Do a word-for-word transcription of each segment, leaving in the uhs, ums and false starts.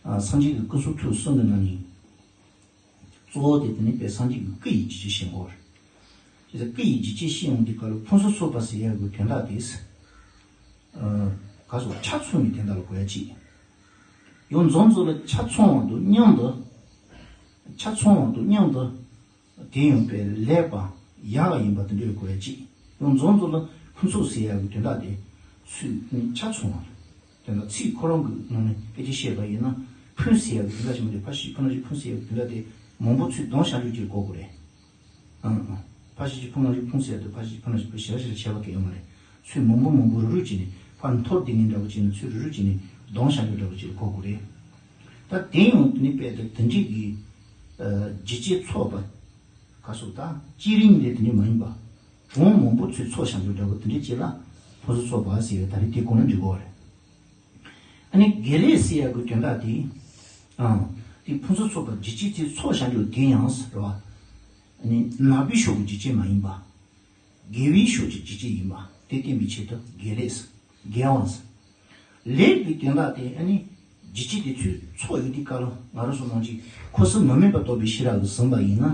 ཨ། སངས་རྒྱས་ཀྱི་སྐུ་གསུང་ཐུགས་གསུམ་གྱི་ནང་ནས་གཙོ་བོ་དེ་དེ་ནི་དཔེ་སངས་རྒྱས་ཀྱི་སྐུ་ཡི་འཇིགས་བྱེད་བཤད་དགོས་རེད། དེ་ལྟར་སྐུ་ཡི་འཇིགས་བྱེད་བཤད་ཡོང་དུས་སྐབས་ལ་ཕུན་སུམ་ཚོགས་པ་ཟེར་ཡག་གི་དོན་དག་དེ། ཨ། ག་སོགས་ཆ་མཚུངས་པའི་དོན་དག་ལ་གོ་ཡ་གཅིག་ཡང་འཛོམས་ཚོགས་ལ་ཆ་མཚུངས་པ་དང་མཉམ་དུ། ཆ་མཚུངས་པ་དང་མཉམ་དུ། དེ་ཡང་དཔེ་ལེགས་པ་ཡག་ཡིན་པ་དེ་འདྲའི་གོ་ཡ་གཅིག་ཡང་འཛོམས་ཚོགས་ལ་ཕུན་ཚོགས་ཟེར་ཡག་གི་དོན་དག་དེ་ཚུལ་ནི་ཆ་མཚུངས་པ། དོན་དག་ཚིག་ཁོ་རང་གི་ནང་ནས་སྐད་ཆ་བཤད་པ་ཡིན་ན། ཕུན་ཟེར་ཡག་གི་དོན་དག་ཅིག་མ་རེད། ཕ་ཤི་ཕུ་ན་ཤི་ཕུན་ཟེར་ཡག་གི་དོན་དག་དེ་མང་པོ་ཚུལ་གདོང་ཤ་འཇུག་ཅིག་གོ་དགོས་རེད། ཨང་ཨང་། ཕ་ཤི་ཅི་ཕུ་ང་ཤི་ཕུང་ཟེར་དུས་ཕ་ཤི་ཅི་ཕུ་ང་ཤི་ཕུ་ཞེ་བ་ཞེ་བ་བྱས་པ་གལ་ཡོད་མ་རེད། ཚུལ་མང་པོ་མང་པོ་རུ་རུ་བྱས་ནས་ཕར་མཐོར་འདེགས་མཁན་འདྲ་བོ་བྱས་ནས་ཚུལ་རུ་རུ་བྱས་ནས་གདོང་ཤ་འཇུག་འདྲ་བོ་ཅིག་ལ་གོ་དགོས་རེད། ད་དེ་ཡང་དེ་ནི་དཔེ་དེ་དེ་འདྲས་ཀྱི་ཨ་འཇིགས་བྱེད་ཚོགས་པ་ག་སོགས་དང་སྤྱི་རིང་ལས་དེ་འདྲས་མ་ཡིན་པ། གྲངས་མང་པོ་ཚུལ་ཚོགས་ཤ་འཇུག་འདྲ་བོ་དེ་འདྲས་ཅིག་ལ་ཕུན་སུམ་ཚོགས་པ་ཟེར་བའི་ད་རེས་དེ་གོ་ན་འགྲིག་གོ་བ་རེད། ཨ་ནི་དགེ་ལེགས་ཟེར་ཡག་གི་དོན་དག་དེ། ཨང་། དེ་ཕུན་སུམ་ཚོགས་པ་འཇིགས་བྱེད་དེ་ཚོགས་བྱ་འགྱུར་དེ་ཡང་ཟེར་བ། ཨ་ནི་ནག་པོའི་ཕྱོགས་ཀྱི་འཇིགས་བྱེད་མ་ཡིན་པ། དགེ་བའི་ཕྱོགས་ཀྱི་འཇིགས་བྱེད་ཡིན་པ་དེ་བསྟན་པའི་ཆེད་དུ་དགེ་ལེགས་ཟེར། དགེ་བ་ཟེར། ལེགས་པའི་དོན་དག་དེ་ཨ་ནི་འཇིགས་བྱེད་དེ་ཚོགས་ཚོགས་ཡོད་དུས་སྐབས་ལ་ང་རང་ཚོ་ནང་གི་འཁོར་གསུམ་མུ་མེད་པར་རྟོགས་པའི་ཤེས་རབ་ཀྱིས་ཟིན་པ་ཡིན་ན།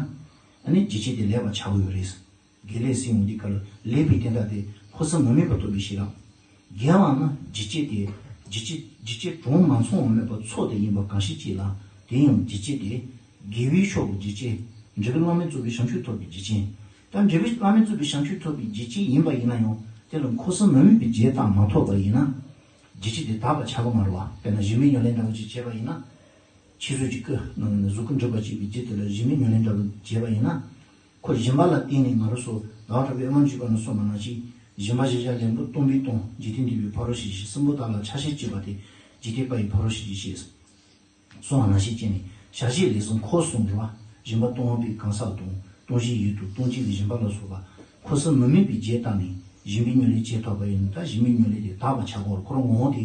ཨ་ནི་འཇིགས་བྱེད་དེ་ལེགས་པ་ཆགས་ཀྱི་ཡོད་རེད། དགེ་ལེགས་ཟེར་ཡོང་དུས་སྐབས་ལ་ལེགས་པའི་དོན་དག་དེ་འཁོར་གསུམ་མུ་མེད་པར་རྟོགས་པའི་ཤེས་རབ། དགེ་བ་ནི་འཇིགས་བྱེད་དེ། འཇིགས་བྱེད་འཇིགས་བྱེད་གྲངས་མ་ཚང་བ་མེད་པར་ཚོགས་དེ་ཡིན་པ་གང་ཞིག་ཅིག་ལ་དེ་ཡང་འཇིགས་བྱེད་དེ། དགེ་བའི་ཕྱོགས་ཀྱི་འཇིགས་བྱེད། འབྲས་བུ་བླ་མེད་རྫོགས་པའི་བྱང་ཆུབ་ཐོབ་པའི་འཇིགས་བྱེད། ད་འབྲས་བུ་བླ་མེད་རྫོགས་པའི་བྱང་ཆུབ་ཐོབ་པའི་འཇིགས་བྱེད་ཡིན་པ་ཡིན་ན་ཡང་དེ་ལ་འཁོར་གསུམ་མུ་མེད་པའི་རྗེས་དང་མ་ཐོབ་པ་ཡིན་ན། འཇིགས་བྱེད་དེ་དག་པ་ཆགས་ཀྱི་མ་རེད་བ། དཔེར་ན་གཞན་མའི་ཉམས་ལེན་འདྲ་བོ་ཅིག་བྱས་པ་ཡིན་ན། འཆི་གསོན་གྱི་སྐུ་ནང་ནས་གཟུགས་སྐུ་འགྲུབ་པར་བྱེད་པའི་རྒྱུ་དེ་ལ་གཞན་མའི་ཉམས་ལེན་འདྲ་བོ་བྱས་པ་ཡིན་ན། འཁོར་སྦྱིན་པ་ལ་བརྟེན་ནས་ང་རང་ཚོ་ཟླ་བ་གྲགས་པའི་དབུ་མ་འཇུག་པ་ནས་གསུངས་པ་ནང་བཞིན་སྦྱིན་པ་བཞི་བརྒྱ་ལན་བུ་སྟོང་པའི་སྟོང་འཇིག་རྟེན་འདས་པའི་ཕ་རོལ་ཕྱིན་ཞེས་གསུམ་པོ་དག་ལ་ཆ་ཤས་གཅིག་པ་སྟེ་འཇིག་རྟེན་པ་ཡི་ཕ་རོལ་ཕྱིན་ཞེས་གསུངས་པ་ནང་བཞིན་བྱས་ནས་བྱ་བྱེད་ལས་གསུམ་འཁོར་གསུམ་རེད་བ། སྦྱིན་པ་གཏོང་བའི་གང་ཟག་དང་གཏོང་བྱེད་ཡུལ་དང་གཏོང་བྱེད་ཀྱི་སྦྱིན་པ་ལ་སོགས་པ་འཁོར་གསུམ་མུ་མེད་པའི་རྗེས་བཏང་ནས་སྦྱིན་པའི་ཉམས་ལེན་བྱེད་ཐུབ་པ་ཡིན་ན་ད་སྦྱིན་པའི་ཉམས་ལེན་དེ་དག་པ་ཆགས་ཀྱི་ཡོད་རེད། ཁོ་རང་ངོ་བོ་དེ་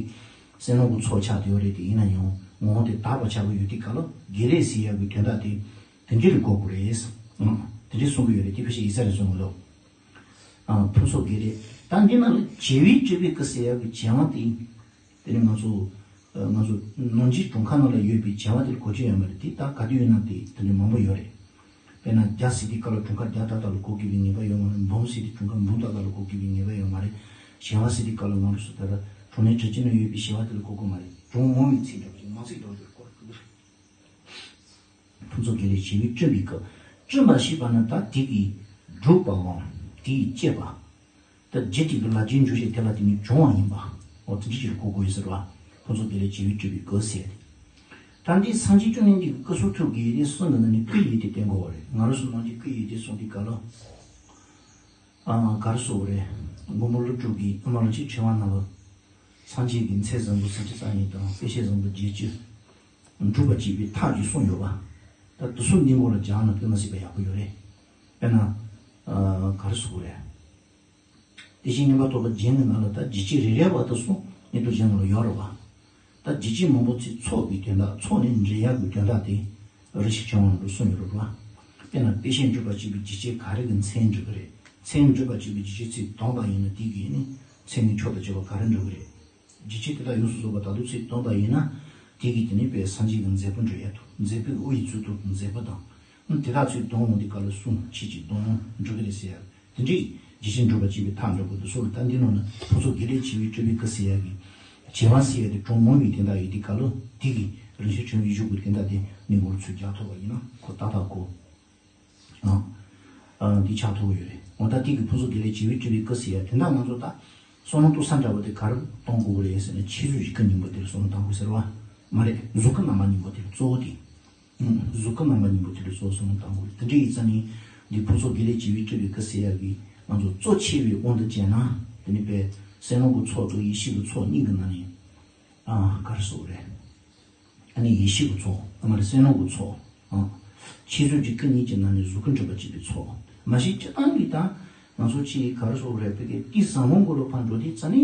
སེམས་ནང་གི་ཚོགས་ཆགས་བསྡད་ཡོད་རེད། དེ་ཡིན་ན་ཡང་ངོ་བོ་དེ་དག་པ་ཆགས་ཀྱི་ཡོད་དུས་སྐབས་ལ་དགེ་ལེགས་ཟེར་ཡག་གི་དོན་དག་དེ་དེ་འདྲ་རེད་གོ་དགོས་རེད། ཨང་། དེ་འདྲ་གསུང་གི་ཡོད་རེད། དེ་ཕལ་ཆེར་ཡིག་ཚད་རེད་གསུང་གི་འདུག་ཨང་། ཕུན་ཚོགས་དགེ་ལེགས། ད་འདི་ནང་ལ་བྱེ་བའི་སྤྲུལ་པའི་སྐུ་ཟེར་ཡག་གི་བྱེ་བ་དེ། དེ་ནི་ང་ཚོ། ང་ཚོ་ནང་ཆོས་གྲོང་ཁྱེར་ནང་ལ་ཡོད་པའི་བྱེ་བ་དེ་ལ་གོ་རྒྱུ་ཡོད་མ་རེད། དེ་ད་ག་དུས་ཡོད་ན་དེ་དེ་འདྲ་མང་པོ་ཡོད་རེད། དཔེར་ན་བརྒྱ་ཟེར་དུས་སྐབས་ལ་གྲངས་ཀ་བརྒྱ་ཏག་ཏག་ལ་གོ་དགོས་པའི་ངེས་པ་ཡོད་མ་རེད། འབུམ་ཟེར་དུས་གྲངས་ཀ་འབུམ་ཏག་ཏག་ལ་གོ་དགོས་པའི་ངེས་པ་ཡོད་མ་རེད། བྱེ་བ་ཟེར་དུས་སྐབས་ལ་ང་རང་ཚོ་ད་ལྟ་གྲངས་ལས་གྲུབ་ཅན་ན་ཡོད་པའི་བྱེ་བ་དེ་ལ་གོ་དགོས་མ་རེད། གྲངས་མང་བའི་ཚིག་འདྲ་པོ་ཞིག་མང་ཚིག་འདྲ་པོ་ཞིག་གོ་དགོས། ཕུན་ཚོགས་དགེ་ལེགས་བྱེ་བས་སྤྲུལ་པའི་སྐུ། སྤྲུལ་པ་ཞེས་པ་ནི་ད་དེ་གིས་བསྒྲུབས་པའམ་དེ་ཡིས་བསྐྱེད་པ། ད་རྒྱུ་དེ་གི་ལ་རྒྱུའི་འཇུག་བྱེད་དེ་ལ་དེ་ནི་འབྱུང་བ་ཡིན་པ། འོ་དེ་འདྲ་ཅིག་གོ་དགོས་ཡོད་ཟེར་བ། ཕུན་ཚོགས་དགེ་ལེགས་བྱེ་བས་སྤྲུལ་པའི་སྐུ་ཟེར། ད་འདི་སངས་རྒྱས་བཅོམ་ལྡན་འདས་ཀྱི་སྐུ་གསུང་ཐུགས་ཀྱི་ཡེ་ཤེས་གསུང་གི་ནང་ནས་སྐུའི་ཡེ་ཤེས་བསྟན་དགོས་པ་རེད། ང་རང་ཚོ་ནང་གི་སྐུའི་ཡེ་ཤེས་གསུང་དུས་སྐབས་ལ། ཨ། ག་རེ་ཟེར་དགོས་རེད། མགོན་པོ་ཀླུ་སྒྲུབ་ཀྱིས་ཨ་མ་རིན་ཆེན་ཕྲེང་བ་ནང་ལ། སངས་རྒྱས་ཀྱི་མཚན་བཟང་པོ་སུམ་ཅུ་རྩ་གཉིས་དང་དཔེ་བྱད་བཟང་པོ་བརྒྱད་ཅུ། འགྲུབ་པར་བྱེད་པའི་ཐབས་ཀྱི་གསུངས་ཡོད་པ། ད་དེ་ཚོ་འདི་མགོ་ལ་སྦྱངས་ན་དཔེ་མ་སྲིད་པ་ཡག་པོ་ཡོད་རེད། དཔེར་ན། ཨ། ག་རེ་ཟེར་དགོས་རེད། དེ་བཞིན་མངོན་པར་རྟོགས་པ་རྒྱན་གྱི་ནང་ལ་ད་འཇིགས་བྱེད་རེ་རེ་བ་དང་གསུངས་ནས་དུ་གཞན་ལ་ཡོད་རེད་བ། ད་འཇིགས་བྱེད་མང་པོ་ཚིག་ཚོགས་ཀྱི་དོན་དག་ཚོགས་ནས་འབྲེལ་ཡག་གི་དོན་དག་དེ་རིན་ཆེན་ཕྲེང་བ་ནང་དུ་གསུངས་ཡོད་རེད་བ། དཔེར་ན་དཔེ་བྱད་འགྲུབ་པར་བྱེད་པའི་འཇིགས་བྱེད་ག་རེ་གི་མཚན་འགྲུབ་ཀྱི་རེད། མཚན་འགྲུབ་པར་བྱེད་པའི་འཇིགས་བྱེད་ཚིག་དོན་དག་ཡིན་ན་དེ་གི་ནི་མཚན་ནི་མཆོག་ཏུ་གྱུར་པ་ག་རེ་འགྲུབ་ཀྱི་རེད། འཇིགས་བྱེད་དེ་དག་ཡོངས་སུ་རྫོགས་པ་ད་དུ་ཚིག་དོན་དག་ཡིན་ན། དེ་གི་དེ་ནི་དཔེ་སངས་རྒྱས་ཀྱི་མཛད་པ་འགྲུབ་ཡག་ཏུ་མཛད་པའི་དབུ་ཡི་ཚུལ་དུ་མཛད་པ་དང་། དེ་དག་ཚིག་དོན་འོང་དེ་ག་ལ་གསུང་ཁྱེད་ཀྱི་དོན་འགྲུབ་ཀྱི་རེད་ཟེར་ཡག་དེ་འདྲའི་འཇིགས་བྱེད་འགྲུབ་པར་བྱེད་པའི་ཐབས་འདྲ་པོ་འདི་ཚོ་ལ་ད་འདི་ནང་ན་ཕུན་ཚོགས་དགེ་ལེགས་བྱེ་བས་སྤྲུལ་པའི་སྐུ་ཟེར་ཡག་གི་བྱེ་བ་ཟེར་ཡག་དེ་གྲངས་མང་བའི་དེ་དག་ཡོད་དེ་ག་ལ་དེ་གི་རིན་ཆེན་ཕྲེང་བའི་གཞུག་གུ་དེ་འདྲ་དེ་ནི་མགོར་ཚུར་རྒྱག་ཐུབ་པ་ཡིན་ན་ཁོ་ཏག་ཏག་གོ། ཨ། ཨ། འདི་ཆགས་ཐུབ་ཀྱི་ཡོད་རེད། འོ་ད་དེ་གི་ཕུན་ཚོགས་དགེ་ལེགས་བྱེ་བས་སྤྲུལ་པའི་སྐུ་ཟེར་ཡག་དེ་འདྲ་ང་ཚོ་ད་བསམ་བློ་གཏོང་ས་འདྲ་པོ་དེ་ག་རེ་གཏོང་དགོས་ཀྱི་རེད་ཟེར་ན་འཆི་གསོན་གྱི་སྐུ་གཉིས་པོ་དེ་ལ་བསམ་བློ་གཏོང་དགོས་ཟེར་བ་མ་རེད། གཟུགས་སྐུ་རྣམ་པ་གཉིས་པོ་དེ་ལ་གཙོ་བོ་དེ། གཟུགས་སྐུ་རྣམ་པ་གཉིས་པོ་དེ་ལ་གཙོ་བོ་བསམ་བློ་གཏང་དགོས། དེ་འདྲ་ཡིན་ཙང་ནི་འདི་ཕུན་ཚོགས་དགེ་ལེགས་བྱེ་བས་སྤྲུལ་པའི་སྐུ་ཟེར་ཡག་གི་ང་ཚོ་གཙོ་ཆེ་བའི་དབང་དུ་བྱས་ན་དེ་ནི་དཔེ་སེམས་ཀློང་གི་ཚོགས་དང་ཡེ་ཤེས་ཀྱི་ཚོགས་གཉིས་ཀྱི་ནང་ནས། ཨ། ག་རེ་ཟེར་དགོས་རེད། ཨ་ནི་ཡེ་ཤེས་ཀྱི་ཚོགས་ཨ་མ་རེད། སེམས་ཀློང་གི་ཚོགས། ཨ། འཆི་གསོན་གྱི་སྐུ་གཉིས་ཀྱི་ནང་ནས་གཟུགས་སྐུ་འགྲུབ་པར་བྱེད་པའི་ཚོགས། མ་གཞི་སྤྱིར་བཏང་གི་ད་ང་ཚོ་ཅིག་ག་རེ་ཟེར་དགོས་རེད། དཔེ་དེ་ཏི་ཟ་མོ་མགོ་ལ་ཕར་འགྲོ་དུས་ཙ་ནི།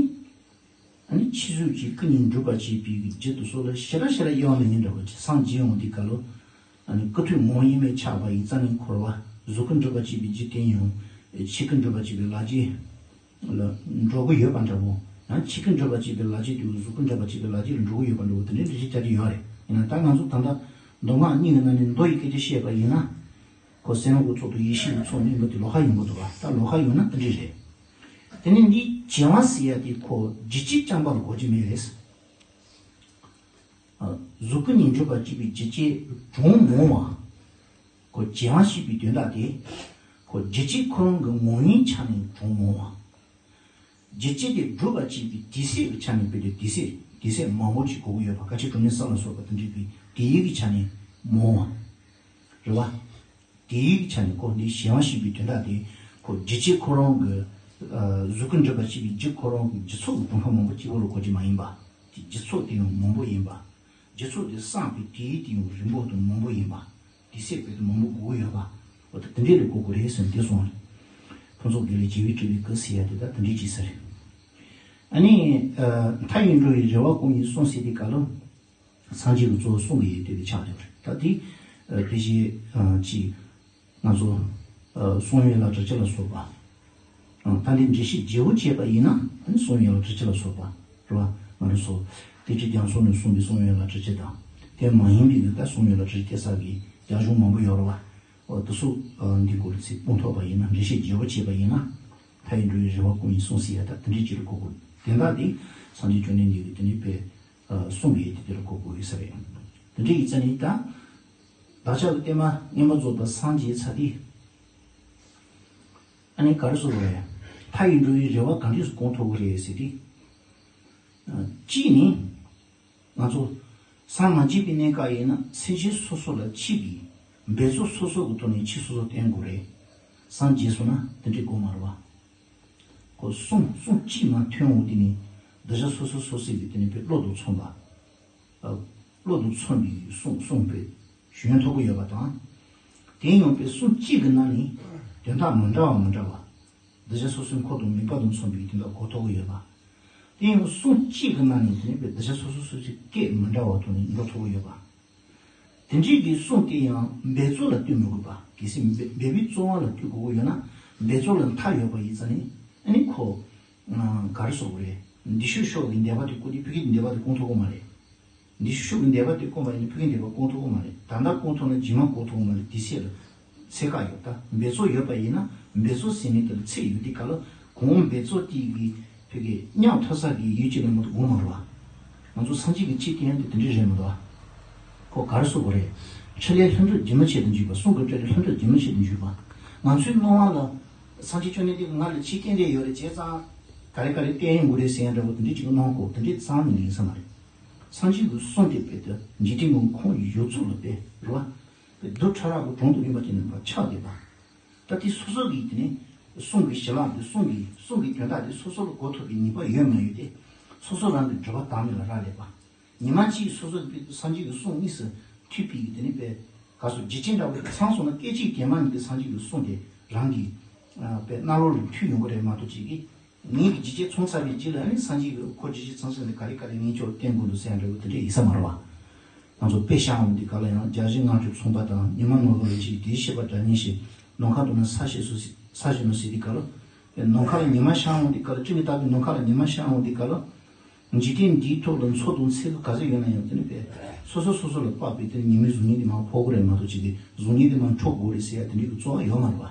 ཨ་ནི་འཆི་གསོན་གྱི་སྐུ་གཉིས་འགྲུབ་པར་བྱེད་པའི་རྒྱུ་དེ་ཚོ་ལ་ཞེ་དྲག་ཞེ་དྲག་དབྱེ་བ་མེད་མཁན་འདྲ་བོ་ཅིག་སངས་རྒྱས་འོང་དུས་སྐབས་ལ། ཨ་ནི་སྐུ་ཐུན་མོང་དབྱེར་མེད་ཆགས་པ་ཡིན་ཙང་ནི་འཁོར་བ་གཟུགས་སྐུ་འགྲུབ་པར་བྱེད་པའི་རྒྱུ་དེ་ཡང་འཆི་སྐུ་འགྲུབ་པར་བྱེད་པའི་ལག་རྗེས་ལ་འགྲོ་གི་ཡོད་པ་འདྲ་བོ། ཡང་འཆི་སྐུ་འགྲུབ་པར་བྱེད་པའི་ལག་རྗེས་དེ་གཟུགས་སྐུ་འགྲུབ་པར་བྱེད་པའི་ལག་རྗེས་ལ་འགྲོ་གི་ཡོད་པ་འདྲ་བོ་དེ་འདྲའི་འགྲེལ་བཤད་རྒྱག་གི་ཡོད་རེད། ཡིན་ན་ད་ང་ཚོ་ད་ལྟ་མདོ་སྔགས་གཉིས་ཀྱི་ནང་ནས་མདོ་ཡི་སྐད་ཆ་བཤད་པ་ཡིན་ན། ཁོ་སེམས་ཀྱི་ཚོགས་དང་ཡེ་ཤེས་ཀྱི་ཚོགས་གཉིས་པོ་དེ་ལོགས་ཀ་ཡིན་པ་འདུག་ག་ད་ལོགས་ཀ་ཡོད་ན་དེ་འདྲས་རེད། དེ་ནས་འདི་བྱེ་བ་ཟེར་ཡ་དེ་ཁོ་འཇིགས་བྱེད་རྐྱང་པ་ལ་གོ་རྒྱུ་མེད་རེད། གཟུགས་སྐུ་གཉིས་འགྲུབ་པར་བྱེད་པའི་འཇིགས་བྱེད་གྲངས་མང་བ། ཁོ་བྱེ་བ་ཞེས་པའི་དོན་དག་དེ། ཁོ་འཇིགས་བྱེད་ཁོ་རང་གི་ངོ་བོའི་ཆ་ནས་གྲངས་མང་བ། འཇིགས་བྱེད་དེ་སྒྲུབ་པར་བྱེད་པའི་དུས་ཚོད་ཀྱི་ཆ་ནས་དཔེ་དེ་དུས་ཚོད་དུས་ཚོད་མང་པོ་ཅིག་དགོས་ཀྱི་ཡོད་པ། དཀའ་སྤྱད་གྲོགས་མེད་ས་ལ་སོགས་པ་དེ་འདྲའི་གི་དུས་ཡུན་གྱི་ཆ་ནས་མང་བ། རེད་བ། དུས་ཡུན་གྱི་ཆ་ནས་ཁོ་འདི་གཞན་དབང་ཤེས་པའི་དོན་དག་དེ་ཁོ་འཇིགས་བྱེད་ཁོ་རང་གི་གཟུགས་སྐུ་འགྲུབ་པར་བྱེད་པའི་རྒྱུ་ཁོ་རང་གི་རྒྱུ་ཚོགས་ཀྱི་གྲངས་ཀ་མང་པོ་གཅིག་པོ་ལ་གོ་རྒྱུ་མ་ཡིན་པ། དེ་རྒྱུ་ཚོགས་དེ་ཡང་མང་པོ་ཡིན་པ། རྒྱུ་ཚོགས་དེ་བསགས་པའི་དུས་ཡུན་དེ་ཡང་རིང་པོ་དང་མང་པོ་ཡིན་པ། དུས་ཚོད་དཔེ་དེ་མང་པོ་དགོས་ཀྱི་ཡོད་པ། འོ་ད་དེ་འདྲས་ལ་གོ་དགོས་རེད་ཟེར་ནས་དེ་གསུངས་རེད། ཕུན་ཚོགས་དགེ་ལེགས་རྒྱལ་བའི་སྤྲུལ་པའི་སྐུ་ཟེར་ཡ་དེ་ད་དེ་འདྲས་ཅིག་ཟེར་རེད། ཨ་ནི། མཐའ་ཡས་འགྲོ་བའི་རེ་བ་ཀུན་ཡིད་སྲུངས་ཟེར་དེ་ག་ལ། སངས་རྒྱས་ཀྱི་གཙོ་བོ་གསུང་གི་ཡོད་དེ་ཆགས་ཡོད་རེད། ད་དེ་དེ་བཞིན་ཅིག་ང་ཚོ་གསུང་ཡོད་ལ་བྲི་བྱ་ལ་སོགས་པ། ད་འདི་འགྲེལ་བཤད་བརྗེ་པོ་བྱས་པ་ཡིན་ན་གསུང་ཡོད་ལ་བྲི་བྱ་ལ་སོགས་པ་རེད་བ། ང་རང་ཚོ་དེ་ཁྲིད་རྒྱང་སོང་ནས་གསུངས་པའི་གསུང་ཡོད་ལ་བྲི་བྱ་དང་། དེ་མ་ཡིན་པའི་གི་ད་གསུང་ཡོད་ལ་བྲི་བྱ་སྐྱེ་ས་གི་རྒྱ་གཞུང་མང་པོ་ཡོད་རེད་བ། འོ་དེ་ཚོ་འདི་སྐོར་ཚིག་སྤོང་ཐུབ་པ་ཡིན་ན། འགྲེལ་བཤད་བརྗེ་པོ་བྱས་པ་ཡིན་ན། མཐའ་ཡས་འགྲོ་བའི་རེ་བ་ཀུན་ཡིད་སྲུངས་ཟེར་ཡ་ད་དེ་འདྲའི་ཅིག་ལ་གོ་དགོས། དེ་འདྲ་དེ་སངས་རྒྱས་བཅོམ་ལྡན་འདས་ཀྱིས་དེ་ནས་དཔེ། གསུང་གི་ཡོད་དེ་དེ་ལ་གོ་དགོས་ཡོད་ས་རེད། དེ་འདྲ་ཡིན་ཙང་ནི་ད། བདག་ཅག་གི་བསྟན་པ་མངོན་པར་རྫོགས་པར་སངས་རྒྱས་ཚར་ཏེ། ཨ་ནི་ག་རེ་ཟེར་དགོས་རེད། མཐའ་ཡས་འགྲོ་བའི་རེ་བ་ག་འདྲས་སེ་སྐོང་ཐུབ་ཀྱི་རེད་ཟེར་ཏེ། གཅིག་ནི། ང་ཚོ། སངས་མ་རྒྱས་པའི་གནས་སྐབས་ཡིན་ན་སེམས་ཅན་སོ་སོ་ལ་ཆོས་ཀྱི་འབད་རྩོལ་སོ་སོ་གི་ཐོག་ནས་ཆོས་སོ་སོ་བསྟེན་དགོས་རེད། སངས་རྒྱས་སོང་ན་དེ་འདྲས་དགོས་མ་རེད་བ། ཁོ་གསུང་གསུང་གཅིག་མ་ཐོན་འོང་དེ་ནི་གདུལ་བྱ་སོ་སོ་སོ་སོའི་གི་དེ་ནི་དཔེ་བློ་དང་མཚུངས་པ། བློ་དང་མཚུངས་པའི་གསུང་གསུང་དཔེ་ཞུ་ཐུབ་ཀྱི་ཡོད་པ་དང་། དེ་ཡང་དཔེ་གསུང་གཅིག་གི་ནང་ནས་དོན་དག་མི་འདྲ་བ་མི་འདྲ་བ། གདུལ་བྱ་སོ་སོའི་འཁོར་དང་མོས་པ་དང་མཚུངས་པའི་དོན་དག་གོ་ཐུབ་ཀྱི་ཡོད་པ། དེ་ཡང་གསུང་གཅིག་གི་ནང་ནས་དེ་ནི་དཔེ་གདུལ་བྱ་སོ་སོ་སོ་སོའི་སྐད་མི་འདྲ་བ་ཐོག་ནས་འགྲོ་ཐུབ་ཀྱི་ཡོད་པ། དེ་འདྲའི་གི་གསུང་དེ་ཡང་འབད་རྩོལ་ལ་ལྟོས་མི་དགོས་པ། གལ་སྲིད་འབད་འབད་པའི་རྩོལ་བ་ལ་ལྟོས་དགོས་ཀྱི་ཡོད་ན། འབད་རྩོལ་ལ་མཐའ་ཡོད་པ་ཡིན་ཙང་ནི། ཨ་ནི་ཁོ། ག་རེ་ཟེར་དགོས་རེད། འདི་ཤོག་ཤོག་གི་འདོད་པ་དེ་བསྐོང་དུས་ཕ་གི་འདོད་པ་དེ་སྐོང་ཐུབ་ཀྱི་མ་རེད། འདི་ཤོག་ཤོག་གི་འདོད་པ་དེ་སྐོང་བ་ཡིན་ན་ཕ་གི་འདོད་པ་སྐོང་ཐུབ་ཀྱི་མ་རེད། ད་ལྟ་སྐོང་ཐུབ་ན་རྗེས་མ་སྐོང་ཐུབ་ཀྱི་མ་རེད། དེ་ཚེ་ལ། ཚེ་བཀག་ཡོད་ད། འབད་རྩོལ་ཡོད་པ་ཡིན་ན་འབད་རྩོལ་ཟེར་མི་དེ་ལ་ཚེ་ཡོད་དུས་སྐབས་ལ་གོང་འབད་རྩོལ་དེ་གི་ཕ་གི་ཉམས་ཐོན་ས་གི་ཡུལ་གཅིག་ལ་མ་གཏོགས་དགོས་མ་རེད་བ། ང་ཚོ་སངས་རྒྱས་ཀྱི་ཆོས་བསྟན་ཡ་དེ་དེ་འདྲས་རེད་མ་གཏོགས། ཁོ་ག་རེ་ཟེར་དགོས་རེད། ཕྲིན་ལས་ལྷུན་གྲུབ་རྒྱུན་མི་ཆད་དུ་འཇུག་པ། གསུང་གི་ཕྲིན་ལས་ལྷུན་གྲུབ་རྒྱུན་མི་ཆད་དུ་འཇུག་པ། ང་ཚོའི་སྣང་བ་ལ། སངས་རྒྱས་བཅོམ་ལྡན་འདས་ཀྱིས་ང་ལ་ཆོས་བསྟན་རེ་ཡོད་རེད་བྱས་ཙང་། ག་རེ་ག་རེ་བསྟན་ཡོང་གི་རེད་ཟེར་ཡ་འདྲ་བོ་དེ་འདྲས་ཅིག་གི་སྣང་གོ་དེ་འདྲས་ཙང་ནི་ཡིན་ས་མ་རེད། སངས་རྒྱས་ཀྱི་གསུང་དེ་དཔེ་དེ་འཇིག་རྟེན་གྱི་ཁམས་ཡོངས་རྫོགས་ལ་དཔེ་རེད་བ། དཔེ་རྡུལ་ཕྲ་རབ་ཀྱི་གྲངས་དང་མཉམ་པ་ཅིག་ནས་མར་ཆགས་བསྡད་པ། ད་དེ་སོ་སོ་གིས་དེ་ནས་གསུང་གི་བྱིན་རླབས་དེ་གསུང་གི་གསུང་གི་དོན་དག་དེ་སོ་སོ་ལ་གོ་ཐུབ་པའི་ནུས་པ་ཡོད་མ་ཡོད་དེ། སོ་སོ་རང་གི་སྒྲུབ་པ་དང་ནི་ལ་རག་ལས་པ། ཉི་མ་གཅིག་སོ་སོ་གི་སངས་རྒྱས་ཀྱི་གསུང་དངོས་སུ་ཐོས་པའི་དེ་ནི་དཔེ། ག་སོ་འཇིག་རྟེན་འདྲ་བོ་ཚང་སོང་ན་སྐད་ཅིག་དེ་མ་ཉིད་དུ་སངས་རྒྱས་ཀྱི་གསུང་དེ་རང་གི་དཔེ་རྣ་ལོག་ལ་ཐོས་ཡོང་གི་རེད་མ་གཏོགས་ཅིག་གིས། ངེད་ཀྱི་འཇིག་རྟེན་ཚང་ཚར་བའི་རྗེས་ལ་ནི་སངས་རྒྱས་ཀྱིས་ཁོ་འཇིག་རྟེན་ཚང་ཚར་ནས་ག་རེ་ག་རེ་ངས་ཁྱོད་བསྟན་དགོས་འདུག་ཟེར་ཡ་འདྲ་བོ་དེ་འདྲ་ཡིན་ས་མ་རེད་བ། ང་ཚོ་དཔེ་བཞག་འོང་དུས་སྐབས་ལ་ཡང་བརྒྱ་བཞི་ལྔ་བཅུ་མཚུངས་པ་དང་ཉི་མ་ནོར་བུ་རིན་ཆེན་དེའི་ཤེས་པ་སྒྲ་སྙན་ཞིག་ནམ་མཁའ་དུ་ན་ས་གཞི་སུ་ས་གཞི་ནོ་ཟེར་དུས་སྐབས་ལ། ནམ་མཁའ་ལ་ཉི་མ་ཤར་འོང་དུས་སྐབས་ལ་ཅི་ནས་བལྟ་དུས་ནམ་མཁའ་ལ་ཉི་མ་ཤར་འོང་དུས་སྐབས་ལ། འཇིག་རྟེན་འདིའི་ཐོག་ལ་མཚོ་དང་མཚེའུ་ག་ཚོད་ཡོད་ན་ཡང་དེ་ནི་དཔེ། སོ་སོ་སོ་སོ་ལ་དཔག་པའི་དེ་ནི་ཉི་མའི་གཟུགས་བརྙན་དེ་མར་ཕོག་གི་རེད་མ་གཏོགས་ཅིག་གི་གཟུགས་བརྙན་དེ་མར་འཕྲོ་དགོས་རེད་ཟེར་ཡ་དེ་འདྲའི་གི་རྩོལ་བ་ཡོད་མ་རེད་བ།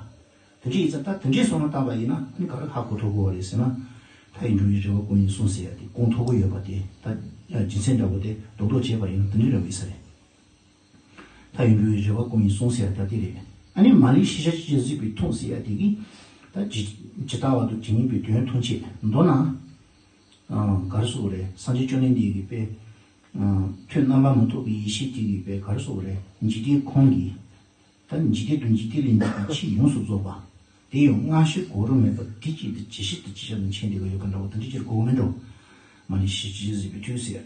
དེ་འདྲ་ཡིན་ཙང་ད་དེ་འདྲའི་བསམ་བློ་བཏང་པ་ཡིན་ན་ཨ་ནི་ག་རེ་ཧ་གོ་ཐུབ་དགོས་པ་རེད་ཟེར་ན། མཐའ་ཡས་འགྲོ་བའི་རེ་བ་ཀུན་ཡིད་སྲུངས་ཟེར་ཡ་དེ་སྐོང་ཐུབ་ཀྱི་ཡོད་པ་དེ་ད་རྒྱུ་མཚན་འདྲ་བོ་དེ་རྡོག་རྡོག་བྱས་པ་ཡིན་ན་དེ་འདྲའི་རེ་བ་ཡིན་ས་རེད། མཐའ་ཡས་འགྲོ་བའི་རེ་བ་ཀུན་ཡིད་སྲུངས་ཟེར་ཡ་ད་དེ་རེད། ཨ་ནི་མ་ལུས་ཤེས་བྱ་ཇི་བཞིན་གཟིགས་པས་ཐོངས་ཟེར་ཡ་དེ་གིས་ད་ཇི་ཇི་ལྟ་བ་དང་ཇི་སྙེད་པའི་དོན་མཐོང་ཆེད་མདོར་ན། ག་རེ་ཟེར་དགོས་རེད། སངས་རྒྱས་བཅོམ་ལྡན་འདས་ཀྱི་དཔེ། ཐོད་རྣམ་པར་མི་རྟོག་པའི་ཡེ་ཤེས་དེ་གིས་དཔེ་ག་རེ་ཟེར་དགོས་རེད། འཇིག་རྟེན་ཁམས་ཀྱི། ད་འཇིག་རྟེན་དང་འཇིག་རྟེན་ལས་འདས་པའི་ཆོས་ཡོངས་སུ་རྫོགས་པ། དེ་ཡང་སྔ་ཕྱི་གོ་རིམ་མེད་པར་དུས་གཅིག་ཏུ་ཇི་ཞིག་ཏུ་ཅི་བྱ་དང་མཆན་འདི་ག་ཡོད་པ་འདྲ་བོ་དེ་འདྲ་ཅིག་གོ་གི་མིན་འགྲོ། མ་ནི་ཤེས་བྱ་ཇི་བཞིན་གཟིགས་པས་ཐོངས་ཟེར།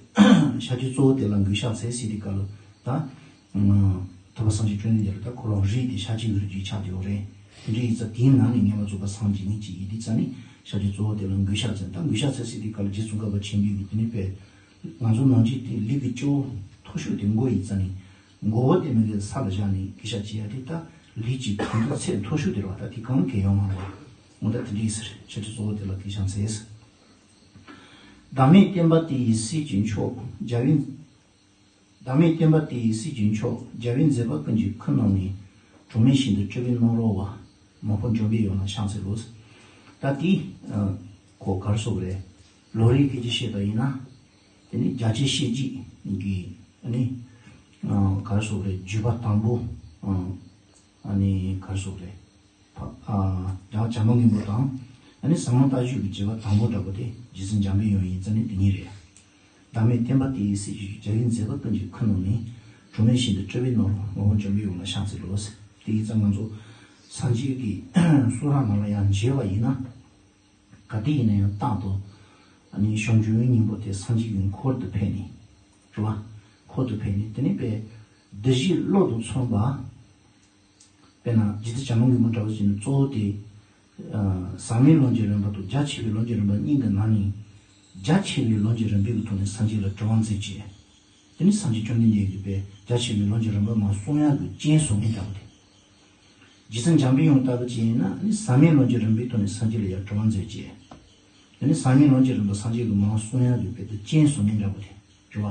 ཤཱཀྱའི་གཙོ་བོ་དེ་ལ་གུས་ཕྱག་འཚལ་ཟེར་དུས་སྐབས་ལ་ད། ཐུབ་པ་སངས་རྒྱས་བཅོམ་ལྡན་འདས་ལ་ད་ཁོ་རང་རིགས་དེ་ཤཱཀྱའི་རིགས་ཀྱི་ཆགས་བསྡད་ཡོད་རེད། དེ་འདྲ་ཡིན་ཙང་དེའི་ནང་ནས་མངོན་པར་རྫོགས་པར་སངས་རྒྱས་ངེས་ཅིག་ཡིན་དུས་ཙང་ནི་ཤཱཀྱའི་གཙོ་བོ་དེ་ལ་གུས་ཕྱག་འཚལ། ད་གུས་ཕྱག་འཚལ་ཟེར་དུས་སྐབས་ལ་རྗེ་ཙོང་ཁ་པ་ཆེན་པོས་ཀྱི་དེ་ནི་དཔེ། ང་ཚོ་ནང་བཞིན་དེ་ལུས་ཀྱི་སྐྱོ་བོ་མཐོ་ཤོས་དེ་མགོ་ཡིན་ཙང་ནི། མགོ་བོ་དེ་མི་དགེ་ས་ལ་བཞག་ནས་གུས་ཞབས་བྱེད་ཡ་དེ་ད་ལུས་ཀྱི་དོན་དུ་ཚད་མཐོ་ཤོས་དེ་རེད་བ། ད་དེ་གང་གལ་ཡོད་མ་རེད་བ། འོ་ད་དེ་འདྲ་ཡིན་ཟེར་ཤཱཀྱའི་གཙོ་བོ་དེ་ལ་གུས་ཞབས་འཚལ། བདག་མེད་བསྟན་པ་དེ་ཡི་སྲིད་ཀྱི་མཆོག་རྒྱལ་བའི། བདག་མེད་བསྟན་པ་དེ་ཡི་སྲིད་ཀྱི་མཆོག་རྒྱལ་བའི་མཛད་པ་ཀུན་གྱི་ཁུར་བླངས་ནས། གྲོགས་མེད་ཞིང་དུ་སྤྲུལ་པའི་རྣམ་རོལ་བ། མ་འཕོ་འཇོམས་པའི་ཡུལ་ལ་ཕྱག་འཚལ་ལོ། ད་དེ་ཁོ་ག་རེ་ཟེར་དགོས་རེད། ལོ་རེའི་སྐད་ཆ་བཤད་པ་ཡིན་ན། དེ་ནི་རྒྱ་ཆེ་བཤད་རྒྱུད་ཀྱི་ཨ་ནི་ག་རེ་ཟེར་དགོས་རེད། བརྒྱུད་པ་དང་པོ། ཨ་ནི་ག་རེ་ཟེར་དགོས་རེད། ཕ་ཨ་རྒྱལ་བ་བྱམས་པ་མགོན་པོ་དང་། ཨ་ནི་ཟབ་མོ་ལྟ་བཤུས་ཀྱི་བརྒྱུད་པ་དང་པོ་འདྲ་པོ་དེ་རྗེ་བཙུན་འཇམ་པའི་དབྱངས་ཡིན་ཙང་ནི་དེ་ཉིད་རེད། བདག་མེད་བསྟན་པ་དེ་ཡི་སྲིད་ཀྱི་རྒྱལ་བའི་མཛད་པ་ཀུན་གྱི་ཁུར་བླངས་ནས། གྲོགས་མེད་ཞིང་དུ་སྤྲུལ་པའི་རྣམ་རོལ་བ། མ་འཕོ་འཇོམས་པའི་ཡུལ་ལ་ཕྱག་འཚལ་ལོ། དེ་ཡིན་ཙང་ང་ཚོ་སངས་རྒྱས་ཀྱི་གསུང་རབ་ནང་ལ་ཡང་མཇལ་བ་ཡིན་ན། ག་དུས་ཡིན་ན་ཡང་རྟག་ཏུ་ཨ་ནི་ཞང་ཞུང་ཡོན་སྙིང་པོ་དེ་སངས་རྒྱས་ཀྱི་འཁོར་དུ་ཕེབས་ནས། རེད་བ། འཁོར་དུ་ཕེབས་ནས་དེ་ནི་པའི་གདུལ་བྱའི་བློ་དང་མཚུངས་པ། དཔེར་ན་རྗེ་བཙུན་བྱམས་མགོན་པོ་འདྲ་བོ་ཞིག་ནི་གཙོ་བོ་དེ། ཟབ་མོའི་ལམ་གྱི་རིམ་པ་དང་རྒྱ་ཆེ་བའི་ལམ་གྱི་རིམ་པ་གཉིས་ཀྱི་ནང་ནས། རྒྱ་ཆེ་བའི་ལམ་གྱི་རིམ་པའི་གི་ཐོག་ནས་སངས་རྒྱས་ལ་དྲི་བ་མཛད་ཅེས། དེ་ནི་སངས་རྒྱས་བཅོམ་ལྡན་འདས་ཀྱིས་པའི་རྒྱ་ཆེ་བའི་ལམ་གྱི་རིམ་པ་མར་གསུང་ཡག་གི་རྐྱེན་བཟོ་མཁན་འདྲ་བོ་དེ། རྗེ་བཙུན་འཇམ་པའི་དབྱངས་ལྟ་བུ་ཅིག་ཡིན་ན་ནི་ཟབ་མོའི་ལམ་གྱི་རིམ་པའི་ཐོག་ནས་སངས་རྒྱས་ལ་ཡང་དྲི་བ་མཛད་ཅེས། དེ་ནི་ཟབ་མོའི་ལམ་གྱི་རིམ་པ་སངས་རྒྱས་ཀྱིས་མར་གསུང་ཡག་གི་དཔེ་དེ་རྐྱེན་བཟོ་མཁན་འདྲ་བོ་དེ། རེད་བ།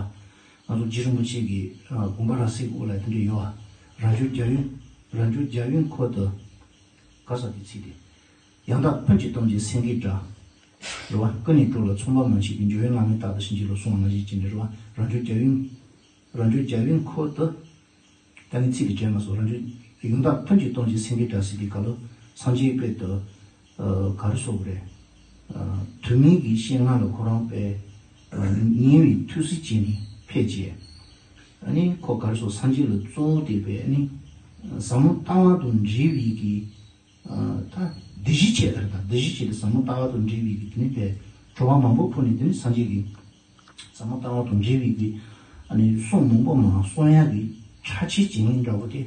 ང་ཚོ་རྗེ་རིན་པོ་ཆེ་གི་དགོངས་པ་རབ་གསལ་གྱི་དབུ་ལ་དེ་འདྲ་ཡོད་བ། རང་བྱུང་རྒྱལ་ཡོན། རང་བྱུང་རྒྱལ་ཡོན་འཁོར་དུ། ག་ས་དེ་ཚིག་དེ། ཡང་དག་ཕུན་གྱིས་བཏུམས་ཀྱི་སེང་གེའི་སྒྲ། རེད་བ། ཀུན་ནས་སྒྲོགས་ལ་མཚུངས་པ་མ་མཆིས་པའི། འཇམ་དབྱངས་བླ་མའི་རྟགས་དང་བྱིན་གྱིས་རློབས། གསུངས་པ་ནང་བཞིན་བྱས་ནས་རེད་བ། རང་བྱུང་རྒྱལ་ཡོན། རང་བྱུང་རྒྱལ་ཡོན་འཁོར་དུ། ད་ནི་ཚིག་དེ་དྲན་མ་སོང་། རང་བྱུང་ཡང་དག་ཕུན་གྱིས་བཏུམས་ཀྱི་སེང་གེའི་སྒྲ་ཟེར་དུས་སྐབས་ལ་སངས་རྒྱས་དཔལ་དུ། ག་རེ་ཟེར་དགོས་རེད། ཐུན་མིན་གྱི་སྤྱན་སྔ་ལ་ཁོ་རང་དཔེ་ཉེ་བའི་ཐུགས་སྲས་བྱས་ནས་ཕེབས་རྗེས། ཨ་ནི་ཁོ་ག་རེ་ཟེར། སངས་རྒྱས་ལ་གཙོ་བོ་དེ་དཔེ་ཨ་ནི་ཟབ་མོ་ལྟ་བ་དང་འབྲེལ་བའི་གི། ད་སྡེ་བཞི་བྱས་ད་རེད། ད་སྡེ་བཞི་བྱས་ཏེ་ཟབ་མོ་ལྟ་བ་དང་འབྲེལ་བའི་གི་དེ་ནི་དཔེ་དྲི་བ་མང་པོ་ཕུལ་ནས། དེ་ནི་སངས་རྒྱས་ཀྱིས་ཟབ་མོ་ལྟ་བ་དང་འབྲེལ་བའི་གི་ཨ་ནི་གསུང་མང་པོ་མར་གསུང་ཡག་གི་ཁྲ་ཆིལ་བྱེད་མཁན་འདྲ་བོ་དེ་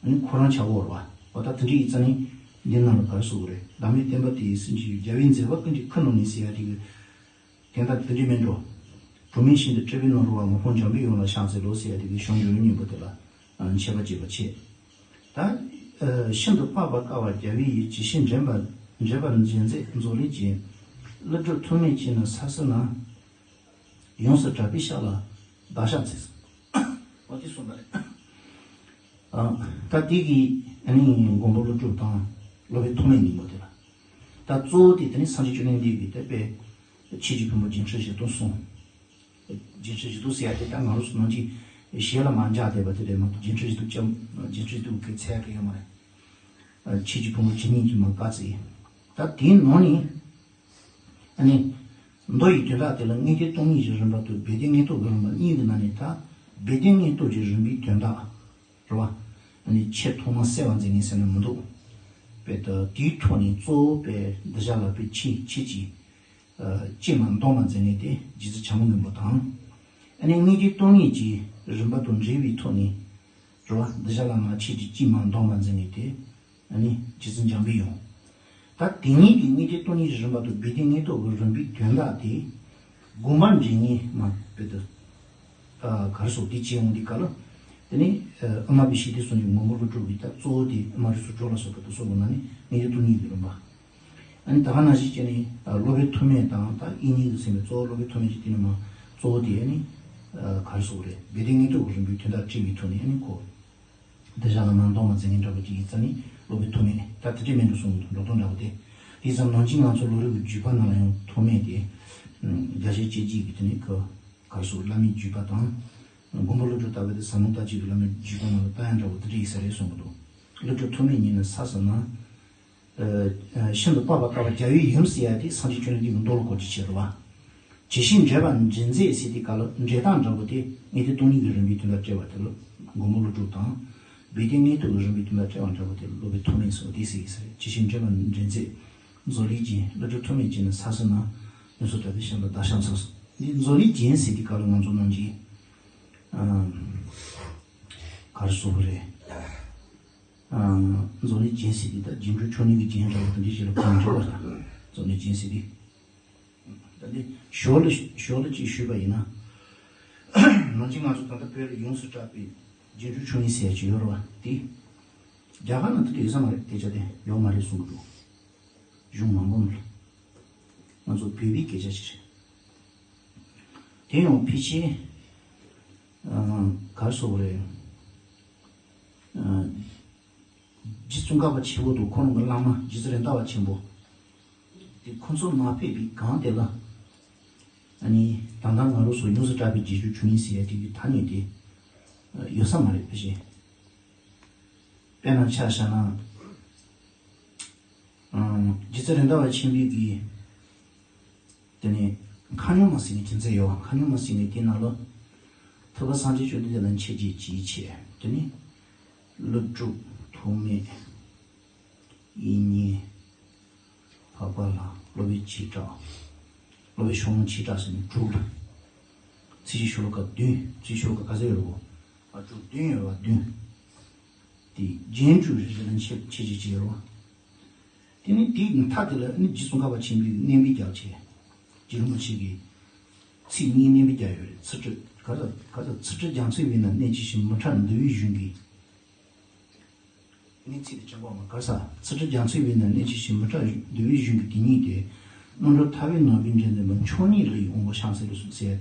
ཨ་ནི་ཁོ་རང་ཆགས་ཡོད་རེད་བ། འོ་ད་དེ་འདྲ་ཡིན་ཙང་ནི་འདི་ནང་ལ་ག་རེ་ཟེར་དགོས་རེད། བདག་མེད་བསྟན་པ་དེ་ཡི་སྲིད་ཀྱི་རྒྱལ་བའི་མཛད་པ་ཀུན་གྱི་ཁུར་བླངས་ནས་ཟེར་ཡག་དེ་གི། དེ་ལྟར་དེ་འདྲ་མིན་འགྲོ། གྲོགས་མེད་ཞིང་དུ་སྤྲུལ་པའི་རྣམ་རོལ་པ། མ་འཕོ་འཇམ་པའི་ཡུལ་ལ་ཕྱག་འཚལ་ལོ་ཟེར་ཡག་དེ་གི་ཞང་ཞུང་ཡོན་སྙིང་པོ་དེ་ལ་འཆད་པ་བྱེད་པ་བྱེད། ད་ཤིན་ཏུ་དཔག་པ་དཀའ་བ་རྒྱལ་བའི་ཡུལ། ཇི་ཞིག་འདྲེན་པ་འདྲེན་པར་འཛིན་མཛད་མཛོད་ལས་བརྒྱན། ཀླུ་སྒྲུབ་ཐོགས་མེད་ཅིག་ནི་ས་གསུམ་ན། ཡོངས་སུ་གྲགས་པའི་ཞབས་ལ་བདག་ཕྱག་འཚལ། འོ་དེ་གསུངས་པ་རེད། ཨ། ད་དེ་གི་ཨ་ནི་མགོན་པོ་ཀླུ་སྒྲུབ་དང་སློབ་དཔོན་ཐོགས་མེད་གཉིས་པོ་དེ་ལ། ད་གཙོ་བོ་དེ་དེ་ནི་སངས་རྒྱས་བཅོམ་ལྡན་འདས་ཀྱིས་དེ་དཔེ་ཆོས་ཀྱི་ཕུང་པོ་བརྒྱད་ཁྲི་བཞི་སྟོང་གསུངས། བརྒྱད་ཁྲི་བཞི་སྟོང་ཟེར་ཡག་དེ་ད་ང་རང་ཚོ་ནང་གི་གཞས་ལ་མར་འཇགས་བསྡད་པ་དེ་རེད་མ་གཏོགས། བརྒྱད་ཁྲི་བཞི་སྟོང་ཅམ་བརྒྱད་ཁྲི་བཞི་སྟོང་གི་ཚད་གི་ཡོད་མ་རེད། ཆོས་ཀྱི་ཕུང་པོ་ཇི་སྙེད་ཅིག་མ་བཀའ་སྩལ། ད་དེའི་ནང་ནས། ཨ་ནི། མདོ་ཡི་དོན་དག་དེ་ལ་དངོས་བསྟན་སྟོང་ཉིད་ཀྱི་རིམ་པ་དང་སྦས་བསྟན་དངོས་ཐོབ་ཀྱི་རིམ་པ་གཉིས་ཀྱི་ནང་ནས། ད་སྦས་བསྟན་དངོས་ཐོབ་ཀྱི་རིམ་པའི་དོན་དག་རེད་བ། ཨ་ནི་ཆེས་ཐོག་མ་གསལ་བར་མཛད་མཁན་ཟེར་ན་མི་འདུག་དཔེ་ད་དེའི་ཐོག་ནས་གཙོ་བོ་དཔེ་གདུལ་བྱ་ལ་དཔེ་ཆེས་ཆེས་ཀྱི་ཅིས་མར་འདོམས་པར་མཛད་མཁན་དེ་རྗེ་བཙུན་བྱམས་མགོན་པོ་དང་། ཨ་ནི་དངོས་བསྟན་སྟོང་ཉིད་ཀྱི་རིམ་པ་དང་འབྲེལ་བའི་ཐོག་ནས། རེད་བ། གདུལ་བྱ་ལ་མར་ཆེས་ཀྱི་ཅིས་མར་འདོམས་པར་མཛད་མཁན་དེ། ཨ་ནི་རྗེ་བཙུན་འཇམ་པའི་དབྱངས། ད་དེ་གཉིས་ཀྱི་དངོས་བསྟན་སྟོང་ཉིད་ཀྱི་རིམ་པ་དང་སྦས་བསྟན་དངོས་ཐོབ་ཀྱི་རིམ་པའི་དོན་དག་དེ། དགོངས་པ་འགྲེལ་མཁན་མ་དཔེ་དེ། ཨ། ག་རེ་ཟེར་དེ་བྱས་འོང་དུས་སྐབས་ལ། དེ་ནི་ཨ་ཨ་མ་པའི་ཤེས་ལྡན་སངས་རྒྱས་མགོན་པོ་ཀླུ་སྒྲུབ་ཀྱི་ད་གཙོ་བོ་དེ་ཨ་མ་རིགས་གསུམ་སྦྱོར་ལ་སོགས་པ་དེ་ཚོ་གི་ནང་ནས་དངོས་བསྟན་སྟོང་ཉིད་ཀྱི་རིམ་པ། ཨ་ནི་ད་ག་ནང་བཞིན་བྱས་ནས་ཨ་སློབ་དཔོན་ཐོགས་མེད་དང་ད་དབྱིག་གཉེན་གྱི་སེམས་པའི་གཙོ་བོ་སློབ་དཔོན་ཐོགས་མེད་ཀྱིས་དེ་ནས་མར་གཙོ་བོ་དེ་ཨ་ནི་ཨ་ག་རེ་ཟེར་དགོས་རེད། སྦས་བསྟན་དངོས་ཐོབ་ཀྱི་རིམ་པའི་དོན་དག་བཀྲལ་བའི་ཐོག་ནས་ཨ་ནི་ཁོ། གདུལ་བྱ་ལ་མར་འདོམས་པར་མཛད་མཁན་འདྲ་པོ་ཅིག་ཡིན་ཙང་ནི་སློབ་དཔོན་ཐོགས་མེད་ད་དེ་འདྲས་མིན་འགྲོ་གསུངས་འགྲོ་སྟངས་འདྲ་པོ་དེ། དེ་ཙམ་ནང་བཞིན་ང་ཚོ་ལོ་རེ་གི་བརྒྱུད་པ་ནང་ལ་ཡང་ཐོགས་མེད་དེ། རྒྱ་ཆེ་བཅས་ཀྱི་དེ་ནི་ཁོ་ག་རེ་ཟེར་བླ་མའི་བརྒྱུད་པ་དང་། མགོན་པོ་ཀླུ་སྒྲུབ་ལྟ་བུ་དེ་ཟབ་མོ་ལྟ་བྱེད་ཀྱི་བླ་མའི་བརྒྱུད་པ་ནང་ལ་ད་ཡང་འདྲ་པོ་དེ་འདྲས་ཡིན་ས་རེད་གསུངས་གི་འདུག་ཀླུ་སྒྲུབ་ཐོགས་མེད་ཉིད་ནི་ས་གསུམ་ན། ཨ་ཤིན་ཏུ་དཔག་པ་དཀའ་བ་རྒྱལ་བའི་ཡུམ་ཟེར་ཡ་དེ་སངས་རྒྱས་བཅོམ་ལྡན་འདས་ཀྱི་མདོ་ལ་གོ་རྒྱུ་བྱས་རེད་བ། ཇི་ཞིག་འདྲེན་པར་འཛིན་མཛད་ཟེར་དུས་སྐབས་ལ་འགྲེལ་སྟངས་འདྲ་པོ་དེ་དངོས་བསྟན་སྟོང་ཉིད་ཀྱི་རིམ་པའི་དོན་དག་བཀྲལ་བ་དེ་ལ་མགོན་པོ་ཀླུ་སྒྲུབ་དང་། སྦས་བསྟན་དངོས་ཐོབ་ཀྱི་རིམ་པའི་དོན་དག་བཀྲལ་བ་འདྲ་པོ་དེ་ལ་སློབ་དཔོན་ཐོགས་མེད་སོགས་དེ་ཟེར་གྱི་ས་རེད། ཇི་ཞིག་འདྲེན་པར་འཛིན་མཛད་མཛོད་ལས་བརྒྱན། ཀླུ་སྒྲུབ་ཐོགས་མེད་ཅིག་ནི་ས་གསུམ་ན། ཡོངས་སུ་གྲགས་པའི་ཞབས་ལ་བདག་ཕྱག་འཚལ་སོགས། འདི་མཛོད་ལས་བརྒྱན་ཟེར་དུས་སྐབས་ལ་ང་ཚོ་ནང་གི་ཨ་ག་རེ་ཟེར་དགོས་རེད། ཨ་མཛོད་ལས་བརྒྱན་ཟེར་དུས་ད་རྗེས་འཇུག་མཆོག་གཉིས་ཀྱི་རྒྱན་འདྲ་པོ་དེ་འདྲ་ཞིག་ལ་གོ་འགྲོ་བ་ལ་མཛོད་ལས་བརྒྱན་ཟེར་དུས། ད་འདི་ཞོར་ལ་ཞོར་ལ་ཅིག་ཞུས་པ་ཡིན་ན། ནང་ཆེན་ང་ཚོ་ད་ལྟ་བོད་ལ་ཡོངས་སུ་གྲགས་པའི་རྗེས་འཇུག་མཆོག་གཉིས་ཟེར་ཡ་ཅིག་ཡོད་རེད་བ། དེ་རྒྱ་གར་ནང་དེ་འདྲ་ཡོད་ས་མ་རེད། སྐད་ཆ་དེ་ཡོད་མ་རེད་གསུང་གི་འདུག་གཞུང་མང་པོ་ནང་ལ། ང་ཚོ་བོད་པའི་སྐད་ཆ་ཞིག་རེད། དེ་ཡང་ཕལ་ཆེར་ ག་རེ་ཟེར་དགོས་རེད། རྗེ་ཙོང་ཁ་པ་ཆེན་པོ་དང་ཁོང་རང་གི་བླ་མ་རྗེ་བཙུན་རེད་མདའ་བ་ཆེན་པོ། དེ་ཁོང་ཚོ་མ་ཕེབས་པའི་སྒང་དེ་ལ། ཨ་ནི་ད་ལྟ་ང་རང་ཚོ་ཡོངས་སུ་གྲགས་པའི་རྗེས་འཇུག་བྱུང་ཡིན་ཟེར་ཡ་དེ་གི་ཐ་སྙད་དེ་ཡོད་ས་མ་རེད། ཕལ་ཆེར། དཔེར་ན་ཆ་བཞག་ན། རྗེ་བཙུན་རེད་མདའ་བ་ཆེན་པོའི་གི། དེ་ནས་མཁའ་སྙོམས་མ་ཟེར་མཁན་དེ་ཚོ་ཡོད། མཁའ་སྙོམས་མ་ཟེར་མཁན་དེ་ནང་ལ། ཐུབ་པ་སངས་རྒྱས་བཅོམ་ལྡན་འདས་ལ་མཆོད་བརྗོད་བྱེད་ཆེད་དེ་ནས། ཀླུ་སྒྲུབ་ཐོགས་མེད། དབྱིག་གཉེན། འཕགས་པ་ལྷ། སློབ་དཔོན་བྱེ་བྲག་སློབ་དཔོན་ཤོག་ལོང་བྱེ་བྲག་ཟེར་ནས་དྲུག་ལ། ཚིག་བཞི་ཤོ་ལོ་ཀ་བདུན། ཚིག་བཞི་ཤོ་ལོ་ཀ་ག་ཚོད་ཡོད་རེད་གོ། ཨ་དྲུག་བདུན་ཡོད་རེད་བ། བདུན། དེ་རྗེས་འཇུག་རེ་རེ་ལ་མཆོད་བརྗོད་བྱེད་ཀྱི་ཡོད་རེད་བ། དེ་ནི་དེའི་མཐའ་དེ་ལ་ནི་རྗེ་ཙོང་ཁ་པ་ཆེན་པོས་མནན་པའི་རྒྱག་བྱས། རྗེ་རིན་པོ་ཆེ་གིས་ཚིག་གཉིས་མནན་པའི་རྒྱག་ཡོད་རེད། ཚིག་ཁྲི་ག་ཚ་ག་ཚ། ཚིག་ཁྲི་རྒྱ་མཚོའི་དབུས་ན་གནས་ཀྱི་ཞིང་། མི་ཁྲག་འདུ་བའི་གཞུང་གི། ཨ་ནི་ཚིག་དེ་ཅན་པོ་མ་གར་ས། ཚིག་ཁྲི་རྒྱ་མཚོའི་དབུས་ན་གནས་ཀྱི་ཞིང་། མི་ཁྲག་འདུ་བའི་གཞུང་གི། དེ་ཉིད་དེ། རྣམ་གྲོལ་ཐར་པའི་ནོར་བུས་འདྲེན་ནུས་པ། མཆོག་བརྙེས་ལྷ་ཡི་དབང་པོ་ཤཱཀྱ་ཟེར་དུ་གསུངས་ཟེར།